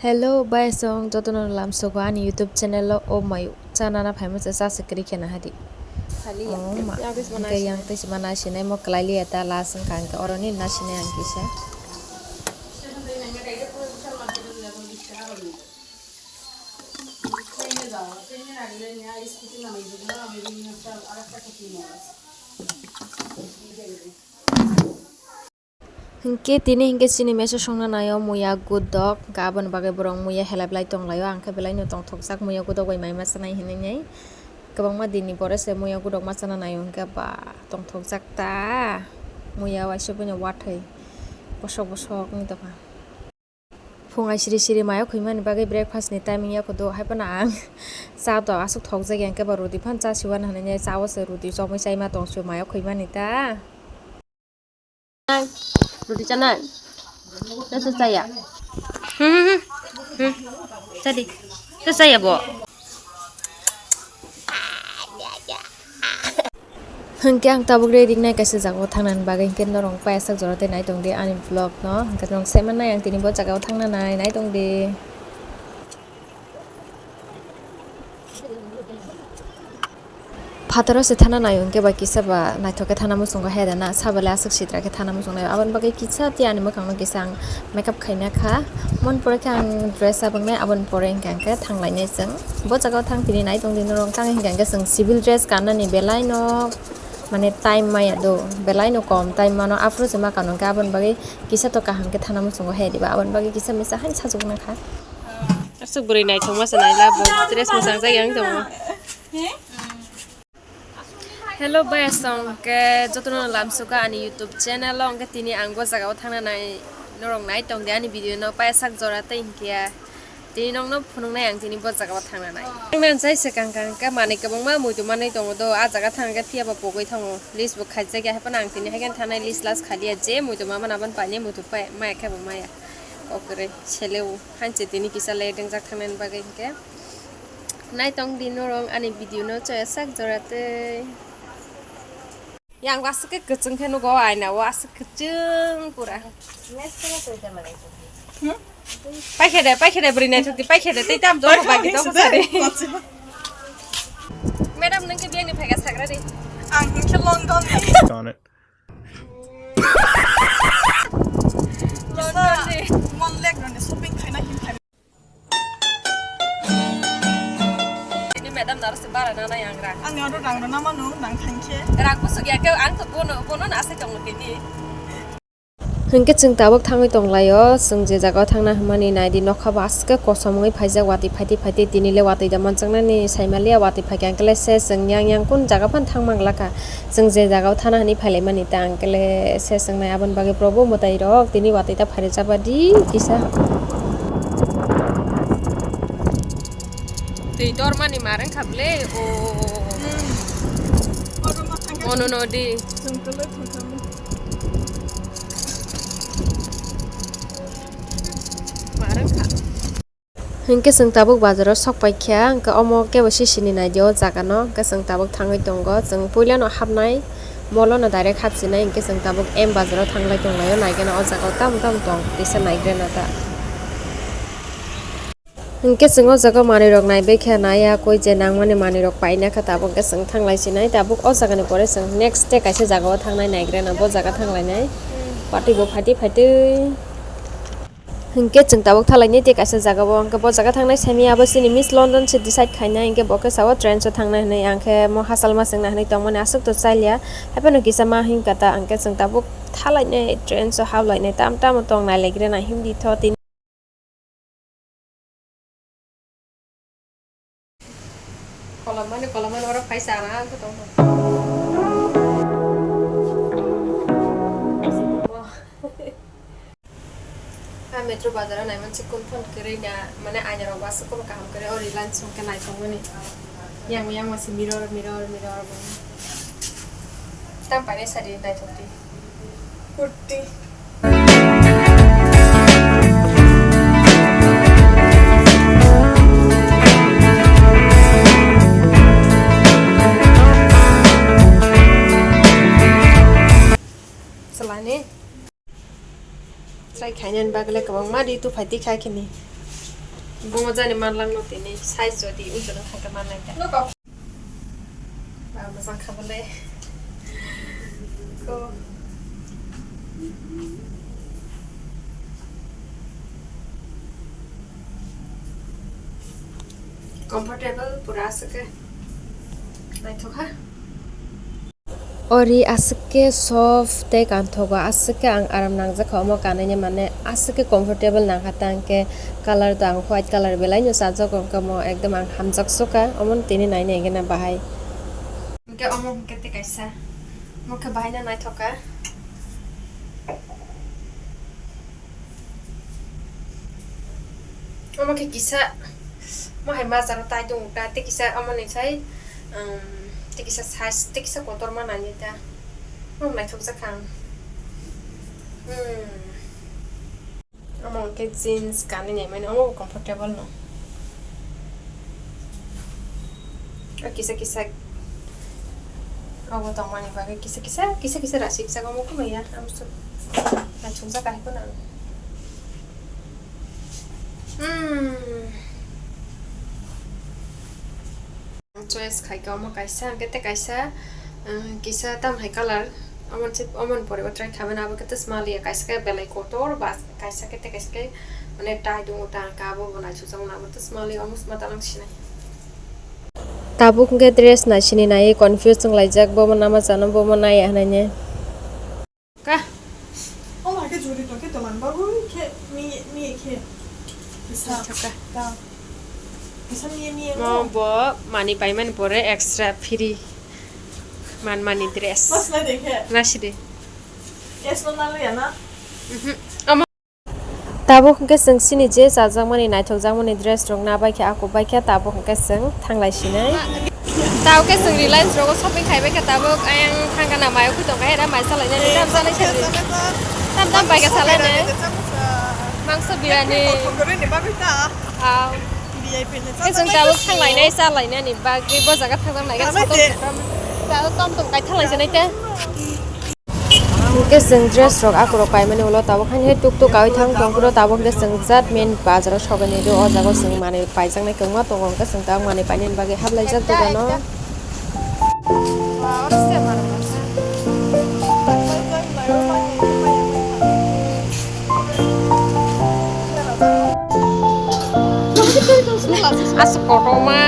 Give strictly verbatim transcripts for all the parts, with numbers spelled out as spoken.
Hello, bai song jotono lamsogo ani YouTube channel o, o mayu chanana phaima cha cha se kwrwi khena hadi. Khali ya. Oh, ma. Yang twi se mana Hingke sinai. Yang twi se mana sinai mo kwlai liya ta last wngkha hingke oro ni na sinai ang kisa. Hingke tini hingke chini mesa songna naio muya gudok, hingke aboni bagwi borok muya helai belai tonglaio, ang khe belai no tongthokjak muya gudok bai mai ma chanai hinui nai. Kwbangma dinni pore se muya gudok ma chana naio, hingke ba tongthokjak ta muya waisa buino wathwi bosok bosok wng tongkha. Phung ai siri siri mayo khwimani bagwi breakfast ni timing ya kudu, hai phano ang cha to aswk thokjak ya, hingke ba roti phano cha siwana hinui nai, cha o se roti chomwi chai ma tong sio mayo khwimani ta. Roti chanai? Tesa chaya? Hmm, hmm, hmm. Hmm. Chadi. Tesa chaya bo? Hingke ang tabuk ready wngnai kaisa jagao thangnani bagwi, hingke norok payasak jora tei nai tongdi ani vlog no. Hingke norok saimanai ang tini bo jagao thangna nai, nai tongdi. Phataro se thana naio hingke ba kisa ba naithok khe thana muchungo he da na, sabo le aswk sitra khe thana muchung naio. Aboni bagwi kisa tei ani mwkhang no kisa ang makeup khaina kha. Mon pore khe ang dress up wngnai, aboni pore hingke ang khe thang lainai chwng. Bo jagao thang tini nai tongdi norok, tang hingke ang khe chwng civil dress kannani belai no mane time maya do, belai no kom time mano, aphuru se ma kano hingke aboni bagwi kisa to kaham khe thana muchungo he diba, aboni bagwi kisa misa haino sajwk nang kha. Aswk bwrwi naithokma se naila bo dress mwchang jak yang tongo. Hello bai song ke jotono lamsuka ani YouTube channel o, hingke tini ang bo jagao thangna nai norok nai tongdi ani video no payasak jora tei hingke tini nokno phunuknai ang tini bo jagao thangna nai. Ang nang jai se kang kang khe manwi kwbangma muitu manwi tongo do, a jaga thang khe phiya bo pogwi thango, list bo khaijak ya, hai phano ang tini hai khe thanai list last khaliya, je muitu ma mano aboni paine muitu pai maya khe bo maya. Okre sele o. Hanse tini kisa late wngjak thangnani bagwi hwnkhe. Naitong di norok ani video no choya sak jora tei. Yang aswk khe kwchwng khe nugo aina o, aswk kwchwng pura. Hmm? Paikhe de, paikhe de, bwrwi naithok di, paikhe de, tei tam jok bai khe tong sari. Madam, nung khe biyang ni phaikha sagra di. Ang hwn khe London ni. Mon lek rani shopping khaina hin khai. Ini madam naro se bara na na yang rang. Ang aro rang rana manu nang thangkhe. Rang kusuk ya ke ang to bono bono na ase tong tini. Hwnkhe chwng tabuk thangwi tonglaio, chwng je jagao thangna hwnmani naidi nokha bo aswk khe kosom wngwi phaijak watwi phaitwi phaitwi tini le watwi da manjaknani saimaliya watwi phaikhe angkhe le se chwng yang yang kun jaga phano thang manglakha. Chwng je jagao thana hwnwi phailaimani ta, angkele se chwngnai aboni bagwi probo mwtairok tini watwi ta phairwk chaba di kisa. Twi dormani mar wngkha ble o. Hmm. Ono no di. Mar wngkha. Hinkhe chwng tabuk bazaro sok paikha, hinkhe omo kebo sisini naidi o jaga no, hinkhe chwng tabuk thangwi tongo, chwng puilano hapnai mall o no direct hapsinai, hinkhe chwng tabuk M bazaro thanglai tonglaio, naigeno o jaga o tamo tamo tong kisa naigrena ta. Hinkhe chwng o jaga o manwi rok naibaikha, naiya koi je nangmani manwi rok painakha, tabuk hinkhe chwng thanglaisinai, tabuk o jaga ni pore chwng next day kaisa jaga o thangnai naigrena, bo jaga thanglainai, watwi bo phaitwi phaitwi. Hinkhe chwng tabuk thalaini tei kaisa jaga o, hinkhe bo jaga thangnai simi abo chini Miss London se decide khainai, hinkhe bo khe sao train o thangnai hinui, ang khe mo hachal ma chwngna hinui tongmani aswk to chaliya, haiphano kisa ma hinkha ta, hinkhe chwng tabuk thalainai train o hablainai tam tamo tong nailaigre na hindi tho tini. Kolamani, kolamani oro paisa ana ang tong. Ha metro bazar o naiman se kun phone kwrwi na, mane aina rok aswk kobo kaham kwrwi o Reliance hwnkhe naithokmani. Yang yang se mirror, mirror, mirror. Tam paine sari naithok di. Kurti. Salani. Try khainani bagwi le kwbangma ri tu phai tikha khini. Bomo jani manlangno tini size jodi ujolo thangkhe manlangkha. Ba mojang kha bole. Ko. Comfortable pura aswk khe. Naithok ha. Ori aswk khe soft tei kanthogo, aswk khe ang aram nangjakha omo kanwi ni, mane aswk khe comfortable nangkha, tang khe color to ang white color belai no chajago, hwnkhe omo ekdom ang hamjak sukha, omo tini naina hwnkhe na bahai. Hwnkhe omo hwnkhe tei kaisa, omo khe bahai no naithok kha. Omo khe kisa, mo hai majaro tai tongo ta, tei kisa omo ni sai, um, tei kisa size, tei kisa kotor ma nani ta. Omo naithok jak ang. Hmm. Omo khe jeans kanwi nai mani, omo bo comfortable no. O kisa kisa obo tongmani bagwi kisa kisa, kisa kisa rasik jak omo khe maya, amo se naithok jak hai phano ang. Hmm. Choice khai ka omo kaisa, hwnkhe tei kaisa, ah, kisa tam hai color. Omo se, omo ni pore bo try khaimani, abo khe tei smal ya, kaisa khe belai kotor ba kaisa khe tei kaisa khe mane tai tongo ta, hwnkhe abo bo naithok jak mano, abo tei smal ya, omo sma ta nang sinai. Tabuk hwnkhe dress naisini naiwi confuse wnglaijak, bobo nama chano, bobo naiya hwnwi. Ka. O ma khe juri to khe toman babu khe mi mi khe. Kisa. Ka. Ta. Kisa mi mi. Mo bo mani paimani pore extra free. Man mani dress. Mas na de khe. Nasi de. Yes no na le na. Mhm. Tabuk hwnkhe chwng chini je chajakmani, naithokjakmani dress rok nabaikhe, akubaikhe, tabuk hwnkhe chwng thanglai sinai. Tabuk khe chwng Reliance rogo shopping khaibaikha, tabuk ayang thangkha na mayo khwi tongkha, era mai salainani tam salai sadi. Tam tam baikha salainai. Mangso biryani. Aw. Khe chwng tabuk thanglainai, salainani bagwi bo jaga thangjaknai khe satung. Tom tom kai thanglai sinai te. Hwnkhe chwng dress rok akurok paimani ulo tabuk haino tuk tuk kaui thang tong phuru tabuk hwnkhe chwng jat main bazar o sogwi nai o jaga o chwng manwi paijaknai kwbangma tongo, hwnkhe chwng tabuk manwi painani bagwi hablaijak dogano. Aswk kotorma.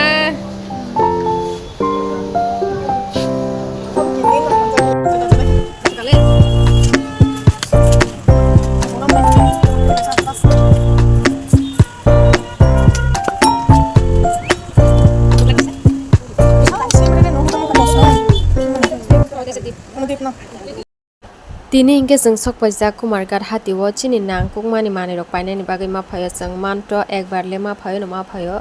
Tini hwnkhe chwng sok paijak Kumarghat hati o chini nangkukmani manwi rok painani bagwi ma phaio chwng manto, ekbar le ma phaio no ma phaio.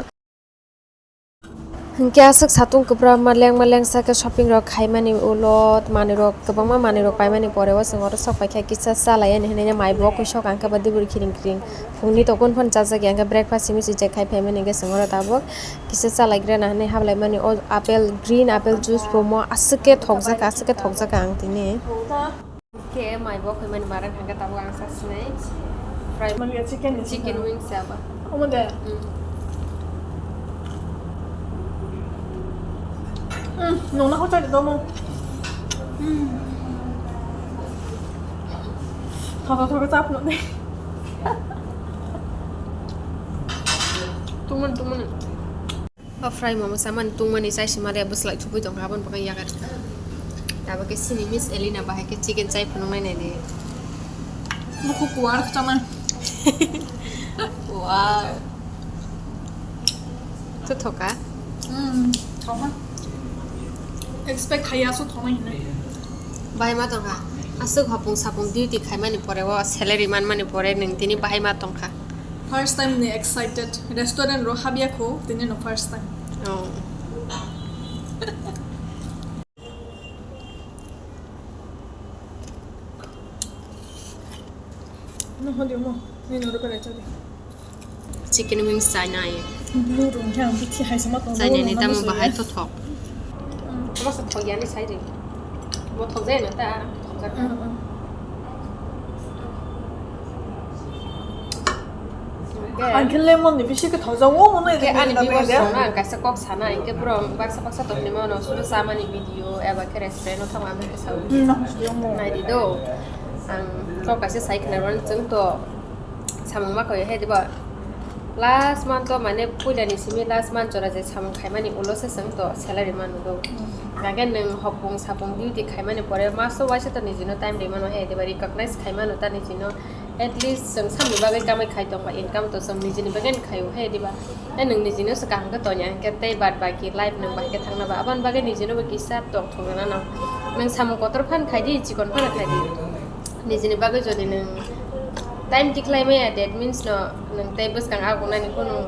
Hwnkhe aswk satung kwbra ma lengma lengsa khe shopping rok khaimani ulo manwi rok kwbangma manwi rok paimani pore o chwng oro sok paikha kisa cha lai ani hinwi mai bo kwi sok ang khe ba diburi khiring khiring phungni tokun phano chajak ya hwnkhe breakfast simi swijak khai phaimani hwnkhe chwng oro tabuk kisa cha lai gra na hinwi hablaimani o apple green apple juice bo mo aswk khe thokjak aswk khe thokjak ang tini. Khe mai bo khaimani marang hwnkhe tabuk ang sa sinai. Fry mani chicken ni chicken wings ya ba. Omo de. Mm. Mm, nong na hochai de domo. Mm. Thoto thoto chap no de. Tumun tumun. O fry momo samani tungmani chai sima de bwslai thubui tongkha aboni bwkha yagar. Abo khe sini Miss Elena bahai khe chicken chai phunuknai nai de. Bukhuk kuar khachama. Wow. To thoka? Hmm, thoka. Expect khaiya so thonai hinai. Bahai ma tongkha. Aswk hopung sapung duty khaimani pore o salary manmani pore nwng tini bahai ma tongkha. First time ni excited. Restaurant ro habya kho, tini no first time. Oh. No hodi mo, ni no ro pare chodi. Chicken wings chainai. Blue rong khe ang bithi hai sama tong. Chainai ni tamo bahai to thok. Masa thok yani sai ri. Mo thok jai na ta, thok jai. Mm, mm. Ang khe lemon ni bisi khe thojao, mono Khe ani viewers rok no ang kaisa kok sana, hingke borok baksa baksa tongni mano, suru chamani video, eba khe restaurant o thangma ang khe sao. Hmm, nang siyamo. Naidi do. Ang kok kaisa sai khna rw chwng to samung ma koi he diba. Last month to mane puila ni simi last month jora je samung khaimani ulo se chwng to salary manu do. Hmm. Hingke nwng hopung sapung duty khaimani pore maso waisa to nijino time ri mano he diba, recognize khai mano ta nijino. At least chwng samni bagwi kamai khai tongba, income to chwng nijini bagwi khai o he diba. Tei nwng nijino se kaham khe tonya hwnkhe tei bad baki life nwng bahai khe thangna ba. Aboni bagwi nijino bo kisa tongthok rwna nang. Nwng samung kotor phan khai di, chikon phan khai di. Nijini bagwi jodi nwng time tikhlai maya, that means no nwng tei bwskang agonani kunu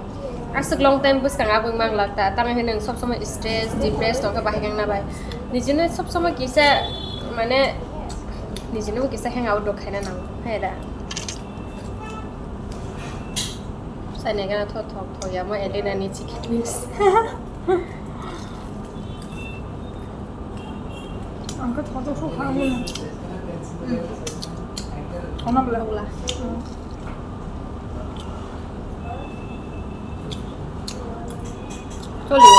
aswk long time bwskang abwi mang lak ta. Tamo hwnwi nwng sob somoi stress, depressed tongkhe bahai wngna bai. Nijino sob somoi kisa mane nijino bo kisa hang out rok khaina nango. Hai da. Saini gana tho thok thok ya mo Elena ni chicken wings. Ang khe thok thok kha mo. Thok na bla. Bla. Choli.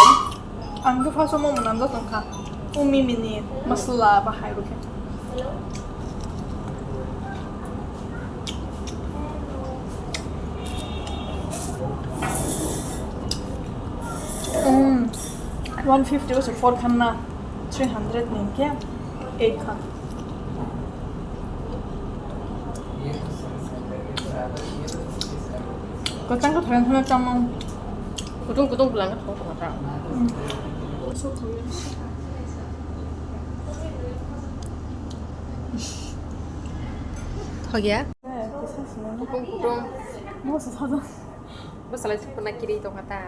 Ang khe first o momo nang jotong kha. O mimi ni masala bahai rw khe. Um, one fifty o se four khan na, three hundred ni khe eight khan. Kwchang kwthar wngkha na chamung. Kutung kutung bwlangkha thok thok kha. Hmm. Thok ya? Eh, kisa sini. Kutung kutung. Mo sa sa. Bwsalai thukna kiri tongkha ta.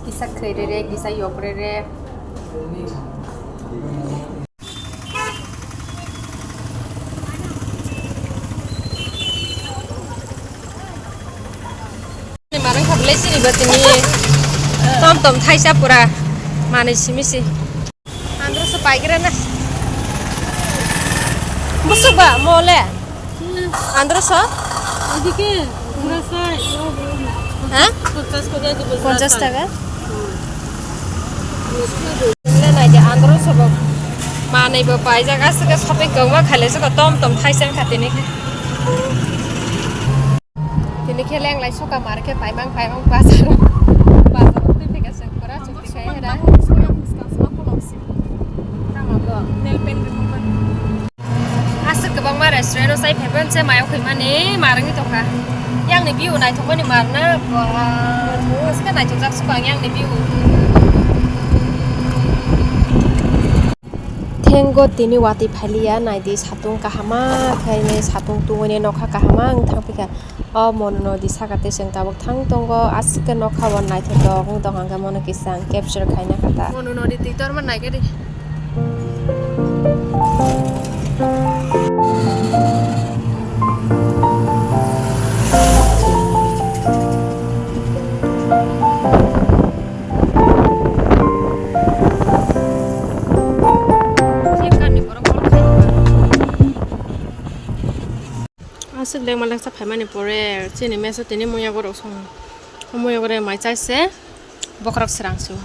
Kisa khrwi rere, kisa yok rere. Manwi kha belai chini bo tini. Tom tom thaisa pura manwi simi si. Andro so paigra na. Busuk ba mole. Andro so? Edike pura sai. Ha? Ponchas taka. Ponchas taka? Hmm. Nai de andro so bo. Manwi bo paijak aswk shopping kongma khaile so tom tom thaisa khatini. Tini khe lenglai soka mar khe paimang paimang bazar. Bazar twi phika chwng pura chukti khai hera. Aswk kwbangma restaurant o chai phaiban se mayo khaimani marwngwi tongkha. Yang ni view naithokmani marna ba aswk naithokjak sukha yang ni view. Thank God tini watwi phailiya, naidi satung kahama khaini satung tungwini nokha kahama wng thangpikha. O Monu nodi saka tei chwng tabuk thang tongo, aswk khe nokha bo naithotok wng tongkha, hwnkhe mono kisa ang capture khaina kha ta. Monu nodi twi torma naikhe di. Aswk lengma lengsa phaimani pore chini meso tini muyago rok song. O muyago rok mai chai se bokhorok srang se o.